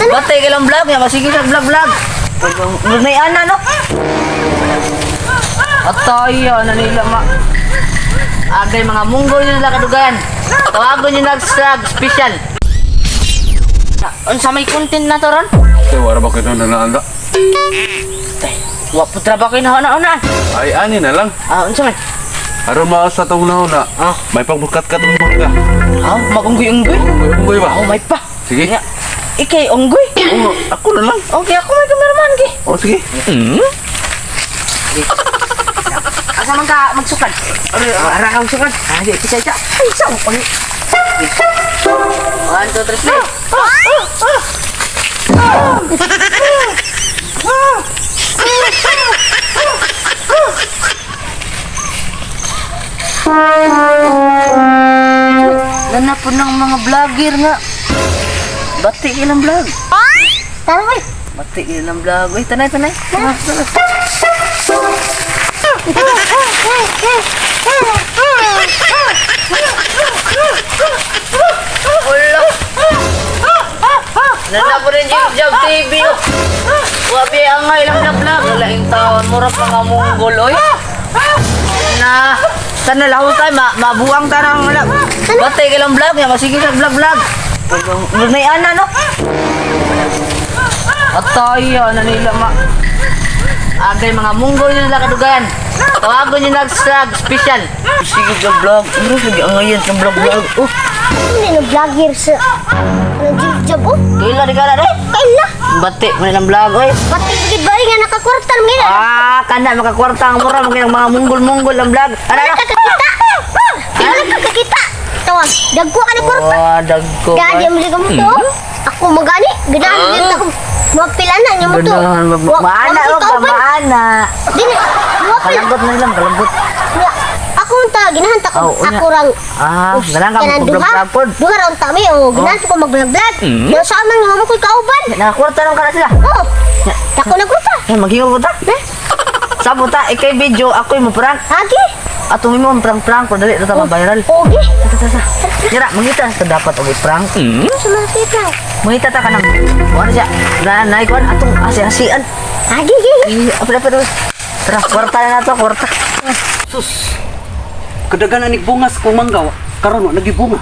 Batay ka lang vlog, ya masige sa vlog vlog. May ana no. Atay ana nila ma. Agay mga munggo nyo nila kadugayan. Tawagon nyo nag special. Unsa may content na to ron? Kaya wala ba kayo nanaanda? Tay, wa putra ba kayo na una? Ay, ani na lang. Ah, unsa man? Aron maasa tong nauna. Ah. May pagbukat-kat ang mangga. Ah, magunggoy-unggoy. Unggoy ba? Oh, may pa. Sige. Nga. Ikay unggoy. Oo, ako na lang. Okay, ako may cameraman gi. O, sige. Asa man ka magsukad? Ara ka magsukad. Ah, di kita kita. Ay, sa ko ni. 1 2 3 play. Nana po ng mga vlogger nga. Bati ilang vlog. Tara, oy. Bati ilang vlog. Uy, tanay, tanay. Tara, tara. Wala. Nana po rin yung Job TV. Oh. Wabi ang nga ilang vlog vlog. Wala yung taon. Mura pa nga munggol, oy. Na. Sana laho tayo. Mabuang ta ng wala. Batay ka lang vlog. Ya, masige sa vlog vlog. May ana, no? Atay, ana nila ma. Agay mga munggo nyo nila kadugayan. Tawagon nyo nag special. Sige ka vlog. Bro, sige ang ngayon sa vlog vlog. Oh, Hindi na vlogger sa ano job job oh. kaila di ka na eh. Kaila. Bati mo nilang vlog oy. Pati bigid ba nga nakakwarta man nila. Ah, kana makakwarta ang mura mga mga munggol-munggol ang vlog. Ano Wala ano? ka kakita. Wala ka kakita. Tawag, dagko ka na kwarta. Oh, dagko. Dadi ang liga mo to. Ako magani, ganahan gyud ako. Mapila na niyo mo to. Ganahan, maana wa o ka maana. Dili, mapila. Kalagot na lang, kalagot. Ako unta ginahan ta ko. Oh, unya. Ako rang Ah, ganahan ka Kanang mag-vlog duha. vlog pod. Duha ra unta mi oh, ganahan ko mag-vlog. Mm. Sa man nga mo ko'y kauban. Nakakwarta lang ka na sila. Oh. Dako na kwarta. Eh, maghingol ko ta. Eh, Sabo ta, ikay video, ako'y mo prank. Agi. Atong imo ang prank-prank, pero dali ta ma-viral. Ogi. Ta ta ta. Nira, mangita ta dapat og prank. Sa mga kita. Mangita ta kanang kuan siya. Na nay kuan atong asi-asian. Agi, gi. Ay, apa dapat. Tara, kwarta na nato, kwarta. Sus. Kadagan anig bungas kong mangga. Karon wa nagibunga.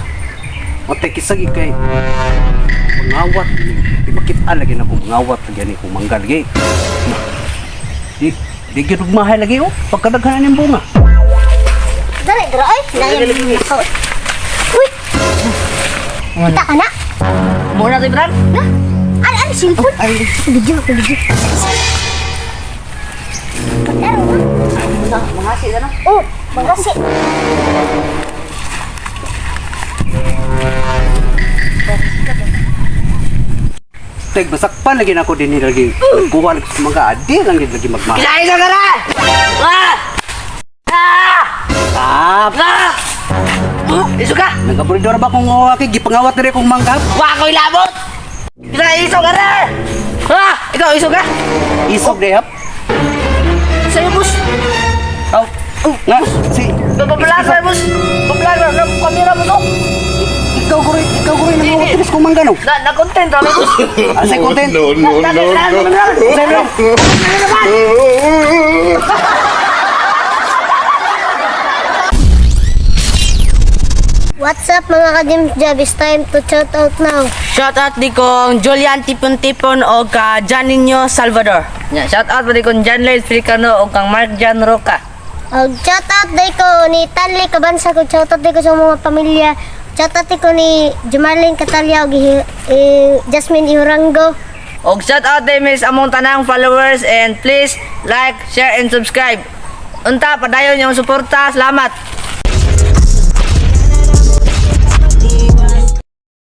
Matay kisagi kay pangawat ni. Di makita lagi na kung mangawat lagi ni kung mangga lagi. Di di gyud mahay lagi oh. Pagkadaghan aning bunga. Dali, dara ay. Dali. Ako. Uy. Kita ka na. Muna to prank. Na. Ay, ay, cellphone. Ay, Video, video. Pero, Sa mangasi ta no. oh, magasi. Teg masakpan lagi na ako din lagi. Kuha lagi sa mangga, adi lang gid lagi magmahal. Kinain ka gara. Ah! Ah! Tap. Ah! Iso ka. Nagaburidor ba kung okay gipangawat diri kong mangga? Wa ko ilabot. Kinain iso ka ra. Ah, ikaw iso ka. Isog day hap. Sa'yo, boss. Aw. Nga si Bablogger, boss. Bablogger, na kamera mo to. ikaw guri nangawat diri kong mangga no. Na na content rami, boss. Asa content? No, no, no, no. What's up mga ka-James Job? It's time to shout out now. Shout out di kong Julian Tipon Tipon o ka Janinho Salvador. Nya, shout out pa di kong John Lloyd Fricano o kang Mark John Roca. Og shout out day ko ni Tanley Kabansa ko shout out day ko sa mga pamilya. Shout out day ko ni Jumarlene Catalia og Jasmine Ihurango. Og shout out din mis among tanang followers and please like, share and subscribe. Unta padayon yung suporta. Salamat.